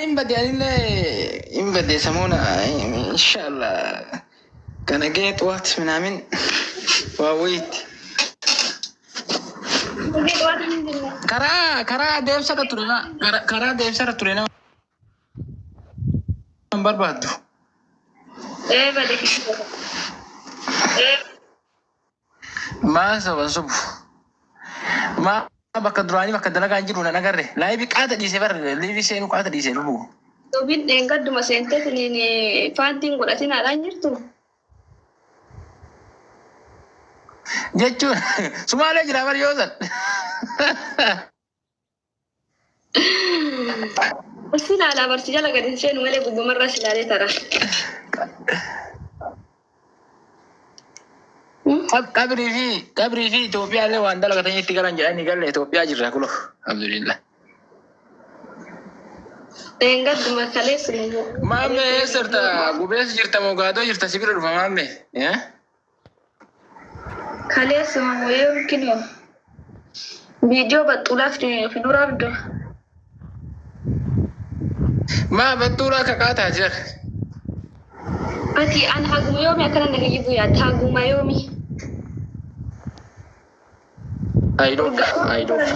Hin bade anillee hin bade samoona inshallah kana gee xuwaat minaamin waa wayiitti. Gee xawaata hin jenne. Karaa deemsarra ture na karaa deemsarra ture nama hin barbaaddu. Ee bade kijiba. Maa soban sobu. Maa bakka duraanii bakka dalagaa hin jiru nan agarre. Laayibii qaata dhiisee bara liivii seenuu qaata dhiisee lubu. Sobin dheengadduma seentee tiniin paantiin godhatin haadhaan jirtu. Jechuun sumaalee jira bar yoo san. Si ilaalaa barsi jala gadi hin seenu malee gubbamarraa si ilaalee tara. Qabrii fi Itoophiyaa illee waan dalagatanii itti galan jedhanii galle Itoophiyaa jirra kulo. Alhamdulillah. Dheengadduma kaleessuma immoo. Maamme eessa jirta? Gubeessa jirta moo gaadoo jirta? Si bira dhufa maamme. Eh? Kaleessuma moo yoo kinoo. Viidiyoo baxxuudhaaf fiduraa fiduu. Maa battuuraa akka qaataa jira. Ati an haguma yoomi akkana na kijibu yaadda haguma yoomi. I love, I love.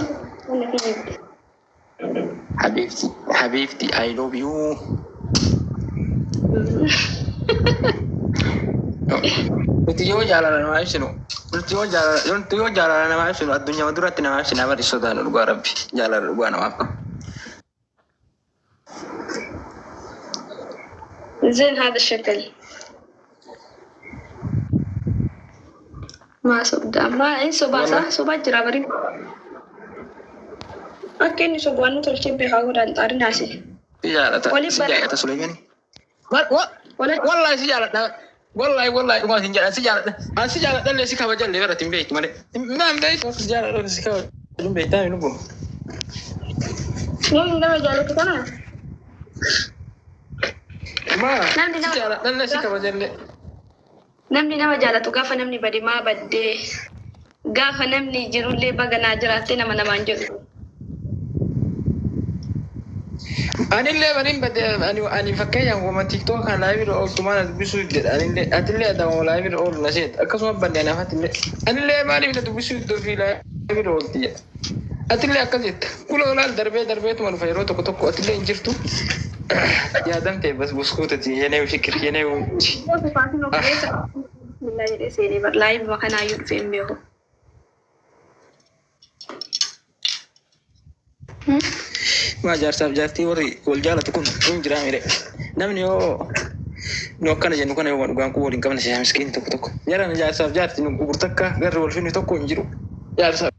Na kijibde. Habibti, Habibti, I love you. Nuti yoo jaalala namaa ibsinu, nuti yoo jaalala namaa ibsinu addunyaa duratti namaa ibsina bari sodaannu dhugaa rabbi jaalala dhugaa namaaf qabu. زين هذا الشكل ما sobda ma in sobaasa sobaa jira bari akka inni sobu waan nu tolchee beekaa godhaan xaarinaasi. Si jaalata, si jaalata Suleymani. Wallahi si jaaladha. Wallahi wallahi dhugaa sin jedha si jaaladha. An si jaaladha illee si kabajallee bara hin beektu malee. Naan beektu si jaaladha si kabajuu beektaa hin lubu. Namni nama jaalatu kana Maa Namni si nama jaaladha illee si kabajallee. Namni nama jaalatu gaafa namni bade maa baddee gaafa namni jirullee baga naa jiraattee nama namaan jedhu. Anillee banin bade ani fakkeenyaaf wama TikTok kan live irra ooltu maal dubbisuu jedha anillee atillee adama live irra oolu na seet akkasuma banne anaaf atillee anillee maaliif na dubbisuu iddoo fi live irra oolti jedha. Atillee akkas jetta kuloo laal darbee darbeetuma dhufa yeroo tokko tokko atillee hin jirtu yaadamtee bas buskuutati yenee fikir yenee. Bismillah jedhee seenee bar live makanaayyuu dhufee hin beeku. Maa jaarsaaf jaartii warri wal jaalatu kun hin jiraa mire. Namni yoo nu akkana jennu kana yoo dhugaan kun waliin qabne siyaa miskiin tokko tokko. Jarana jaarsaaf jaartii nu gurgurtakka garri wal finni tokko hin jiru. Jaarsaaf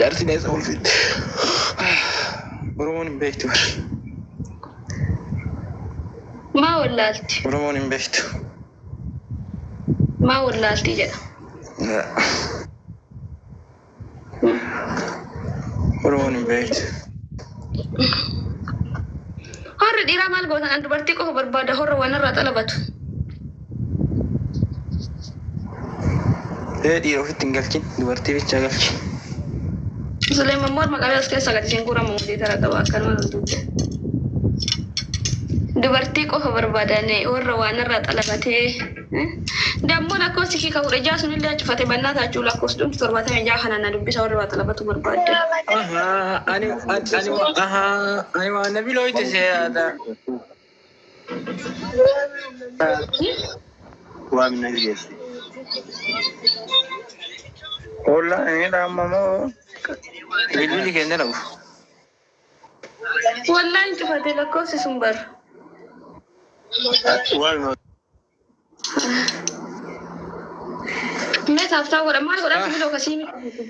jaartiin eessa wal finni? Oromoon hin beektu. Maa wallaalti? Oromoon hin beektu. Maa wallaalti jedha. Oromoon hin beektu. Horri dhiiraa maal gootan an dubartii qofa barbaada horra waan irraa xalabatu. Ee dhiira ofitti hin galchin dubartii bichaa galchi. Suleeman morma qabee as keessa gadi siin guuramu mudii tara qaba akkanuma dudduubde. Dubartii qofa barbaadan warra waan irraa xalabatee. Dammoo lakkoofsi kii ka 16 sunillee cufate bannaa taachuu lakkoofsi dhumti 76 kana na dubbisa warra waa xalabatu barbaadde. Ahaa ani ahaa ani waan nabi looyte see yaada. Waamina geesse. Ollaan inni dhaamamoo Bilbilli keenya dhabu. Wallaan cufate lakkoofsi sun bar. Waamina. Mee taaftaa godha maal godhaa sibiloo kasii miti.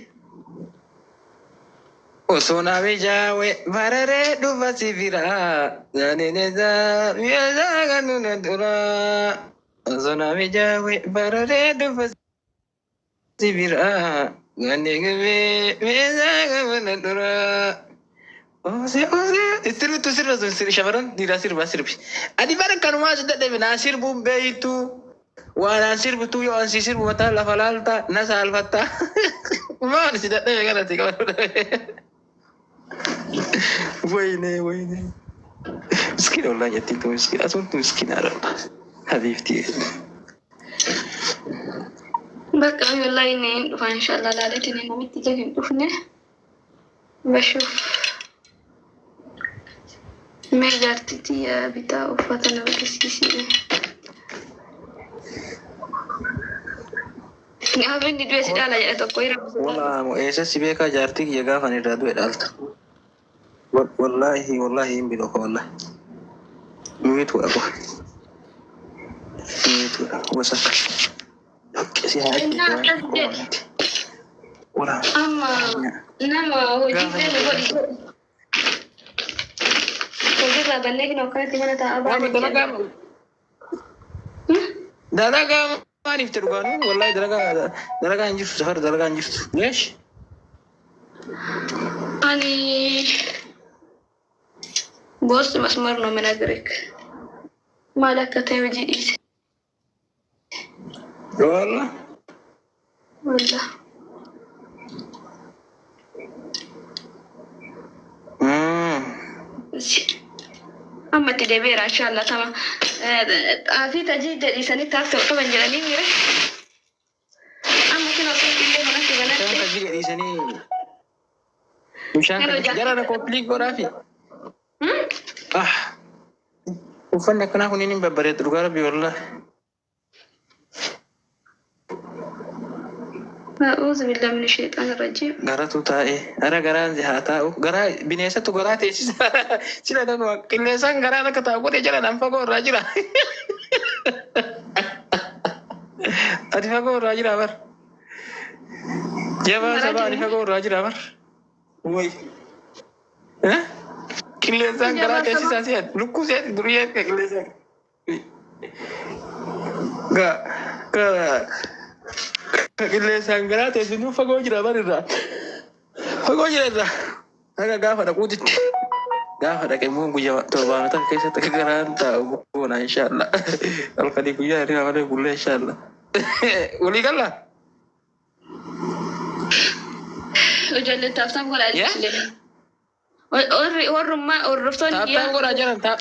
Osoo naami jaawe bararee dhufa si biraa. Mi'aasaa kan nuna duraa. Osoo naami jaawe bararee dhufa si biraa. Mi'aasaa kan nuna duraa. Osee osee sirbitu sirba sun sirbi shamarran dhiiraa sirbaa sirbi. Ani bara kanumaa si dadhabe naa sirbuun beeytu. Waan aan sirbitu yoo an si sirbu mataa lafa laalta na saalfatta. Maal si dadhabe kanatti qabatu dhabe. Wayne wayne. Miskiina wallaahi jettiin tun miskiina. Asuntu miskiina dha. Habiibtii. Bakka wallahi inni hin dhufa inshallah laaleetiin namitti illee hin dhufne. Bashuuf. Mee jaartitti bitaa uffata na argisiisi. Gaafa inni du'e si dhaala jedha tokko hira. Walaa eessa si beekaa jaartii kiyya gaafa ani irraa du'e dhaalta. Wallaahi wallaahi hin biloo wallaahi. Miituudha qofa. Miituudha wasakka. Dhoqqee si haa Innaa akkas jedhe. Walaa. Amma nama hojii feene godhi. Hojiirraa bannee kinoo akkanatti mana taa'aa Waan baane dalagaa dalagaa maaliif ta'e dhugaanuu wallaahi dalagaa dalagaa hin jirtu safara dalagaa hin jirtu. Leesh. Ani boossi masmar ነው የምነግርህ። Maal akka ta'e hojii dhiise. Wallah. Wallah. Amma itti deebi'eera inshallah tama. Xaafii tajii jedhiisanii taaf ta'u qaban jedhanii mire. Amma kinoo akkamitti illee manatti Bishaan banadhe. tajii gadhiisanii. Bishaan Yeroo tajii jara na koppilii godhaafi. Ah. Uffanni akkanaa kun hin babbareedu dhugaa rabbi wallaahi. أعوذ بالله من الشيطان الرجيم. Garatu taa'e ara garaan si haa taa'u garaa bineensatu garaa teessisa sila danuu qilleensaan garaan akka taa'u godhe jala nan fagoo irraa jira. Ati fagoo irraa jira bar. Jabaa sabaa ani fagoo irraa jira bar. Wayi. Qilleensaan garaa teessisaa si lukkuu si durii akka qilleensaan. Ga ga qilleensaan garaa teessisuu fagoo jira bar irraa. Fagoo jira irraa. Haga gaafa dhaquutitti. Gaafa dhaqe immoo guyyaa torbaanota keessatti akka garaan taa'u goona inshallah. Halkanii guyyaa hirriba malee bullee inshallah. Walii gallaa? Ijoolleen tap tap godhaa Yaa? jirti. Warri warrummaa hordoftoonni Tap tap godhaa jiran tap.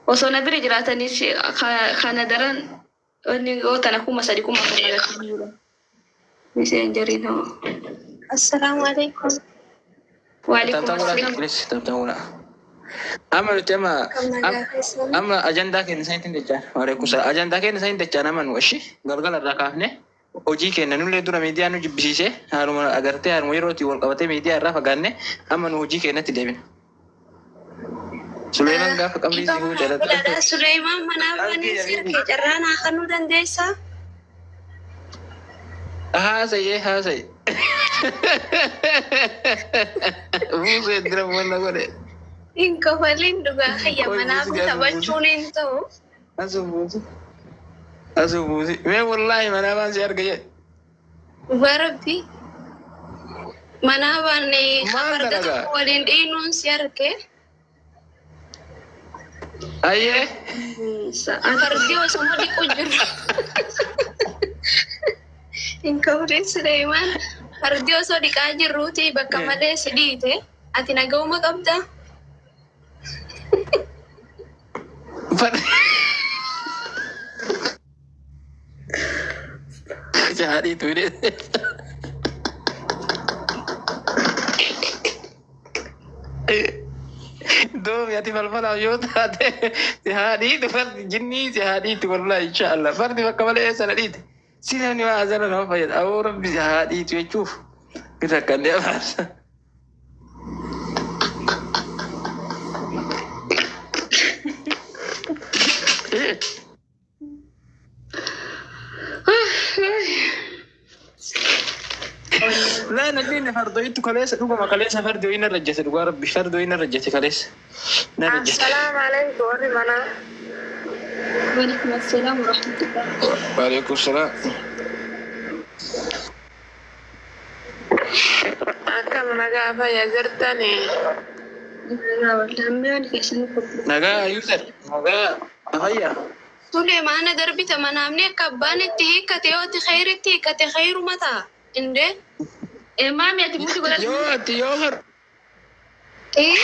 Osoo na bira jiraatanis kana daran wanni gootan 3000 4000 argatanii. Miseenjeriin hoo. Assalamu alaikum. Waalaikum Tap tap godhaa assalam. please tap tap godhaa. Amma nuti amma Kam nagaa keessan? Amma ajandaa keenya isaaniitiin dachaan. Waalaikum salaam. Ajandaa keenya isaaniitiin dachaan amma nu ishi galgala irraa kaafne hojii keenya nullee dura miidiyaa nu jibbisiise haaluma agartee haaluma yerootti wal qabatee miidiyaa irraa fagaanne amma nu hojii keenyatti deebina. Suleeman gaafa qabrii si fuudhe Godhaadha. Suleemaan manaa banee sirkee carraa naa kennuu dandeessaa? Haasa'ee haasa'e. Buusee dira wanna godhe. Hin kofaliin dhugaa kiyya Qoy manaaf buusi gaafa taphachuun hin ta'u. Asu buusi. Asu buusi. Mee wallaahi manaa baan si arga jedhe. Dhugaa rabbi. Manaa baanee Maal farda dalagaa? Tokko waliin dhiinuun si arge. Ayyee. Fardi osuma dhiqu jiru. Hin kofaliin Suleemaan. Fardi osoo dhiqaa jirruuti bakka malee si dhiite. Ati nagahuma qabdaa? Fardi. Haadhiitu hidhee. Doomi ati falfalaaf yoo taate si haadhiitu fardi jinnii si haadhiitu wallahi inshaallah fardi bakka malee eessa na dhiite si namni waa azala nama fayyada aboo rabbi si haadhiitu jechuuf irra akkannee abaarsa. Laa nalliin fardoyitu kaleessa dhuguma kaleessa fardi wayii narra jette dhugaa rabbi fardi wayii narra jette kaleessa narra jette. Assalamu alaikum warri manaa. Waalaikum assalam warahmatullah. Waalaikum salaam. Akkam nagaa fayya jirtanii? Nagaa wallah mi'aan keessan qophii. Nagaa user nagaa fayyaa. Suleemaan darbita manaamni akka abbaan itti hiikkate yoo itti khayritti hiikkate khayruma ta'a. Indee? Maami ati muuti godhadhu. Yoo ati yoo Eh?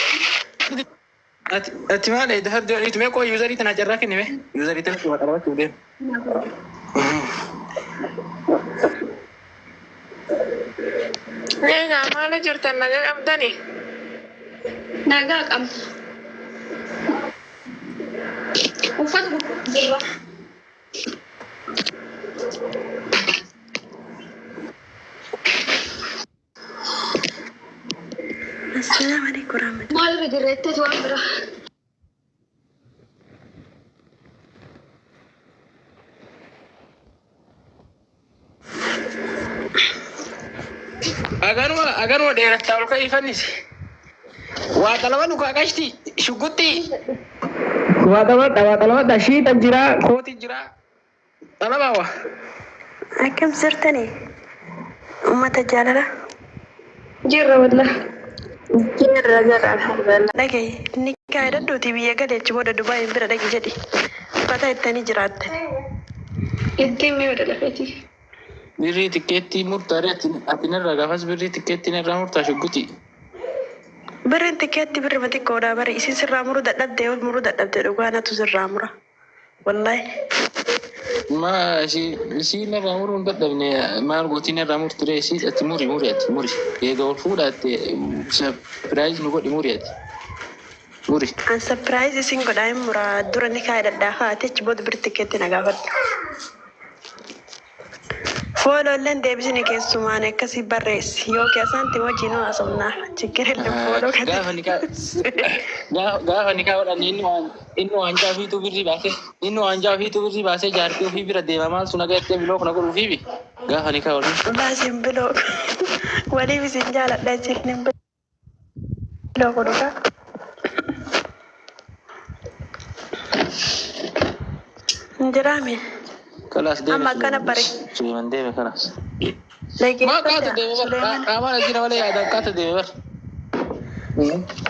Ati maal eedda fardii oliitu mee qoo yuuzarii tana carraa kennime yuuzarii tana kuma qabachuu deema. Egaa maala jirtan nagaa qabdani? Nagaa qabna. Uffata gurgurtaa jirra. Assalaamu alaikum warahmatullahi. Maal irra jirra jetteetu waan biraa. Aganuma aganuma dheerattaa ol ka'ii fannisi. Waa xalaba nu kaaqashti shuggutti. Waa xalabadha waa xalabadha shiixa jira kooti jira. Xalabaa waa. Akkam jirtani? Uummata jaalala. Jirra wallah. Jirra jirra alhamdulillah. Dhagahi ni kaayidhadhuuti biyya galeechi booda Dubaayin bira dhaqi jedhi. Uffata ittanii jiraattan. Ittiin mee lafeeti. Birrii tikkeettii murtaadhe ati narraa gaafas birrii tikkeettii narraa murtaa shugguti. Birriin tikkeetti birrima xiqqoodha bari isin sirraa muruu dadhabde ol muruu dadhabde dhugaa natu sirraa mura. Wallaahi. Ma isii narraa muruu hin dadhabne maal gootii narraa murtire isii ati muri muri ati muri eega ol fuudhaatte surprise nu godhi muri ati muri. An surprise isin godhaa hin muraa dura ni kaayidhadhaa haati achi booda birri tikkeetti na gaafadhu. Fooloo illeen deebisni keessumaan akkasii barreessi yookiin asaanti wajjin haasofnaa chiggir illee fooloo Gaafa nikaa gaafa nikaa godhanne inni waancaa ofiituu birrii baasee inni waancaa ofiituu birrii baasee jaartii ofii bira deema maal sun aga jettee biloo kana godhuufiibi gaafa nikaa godhanne. Baasiin biloo waliif isin jaaladha isin hin biloo godhuudha. Hin jiraame. Kalaas deeme. Amma akkana bare. Suleeman deeme kalaas. Maa qaata Dhaggeeffadha deeme bar Suleeman. qaamaan as jira malee yaadaan qaata deeme bar.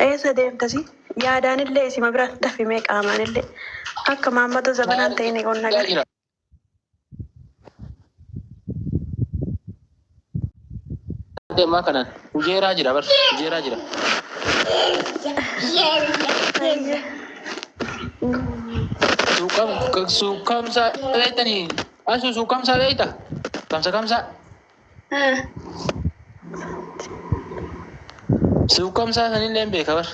Eessa deemtasi? Yaadaanillee isima bira tafimee qaamaanillee akka maammata zabanaan ta'in qonna gare. Jira. Deemaa kanaan hujeeraa jira bar hujeeraa jira. Suuqam suuqamsa beektanii asu suuqamsa beekta kamsa kamsa suuqamsa sanillee hin beeka bar.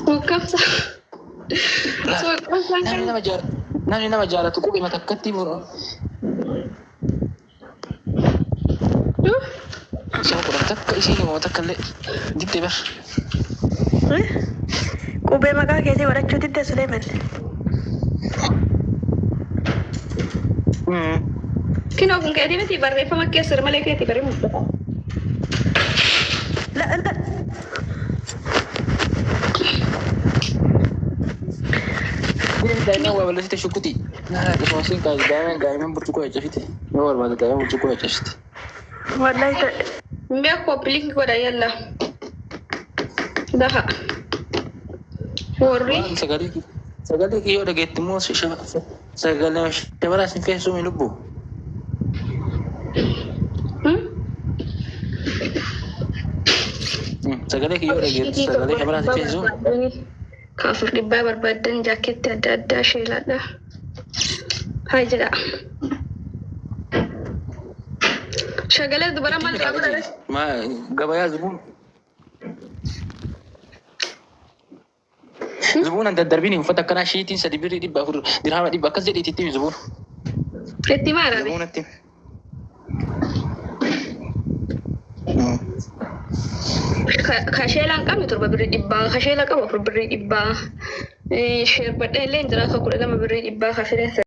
Suuqamsa. Suuqamsa. Namni nama jaalatu qubee takkatti muru. Soo kudhan takka isiin himoo takka illee dibde bar. Qubee maqaa keetii godhachuu didde Suleeman. Kinoo kun keetii miti barreeffama keessa malee keetii baree mul'ata. La la. Daa'imman waa balleessite shukkuti. Akkasuma siin kaase daa'imman daa'imman burcuqqoo caccabsite. Yoo barbaade daa'imman burcuqqoo caccabsite. Wallahi ta'e. Mi'a koppiliinki godha yalla. Daha. Warri. Waan sagalee sagalee kiyyoo dhageetti immoo sagalee shabaraa sin feesuu mi lubbu. Sagalee kiyyoo dhageetti sagalee shabaraa sin feesuu. Ka afur dhibbaa barbaadan jaaketti adda addaa sheelaadha. Haa jedha. Shagalee dubara maal qaba? Ma gabayaa zubuun. Zubuun an daddarbini uffata akkanaa shiitiin sadi birrii 400 dirhama 100 akkas jedhiitti itti zubuun. Itti maara? Zubuun itti. Kasheelaan qabne 7 birrii 100, kasheela qabu 4 birrii 100. Sheerbadhee illee hin jira 12 birrii 100 ka fireen.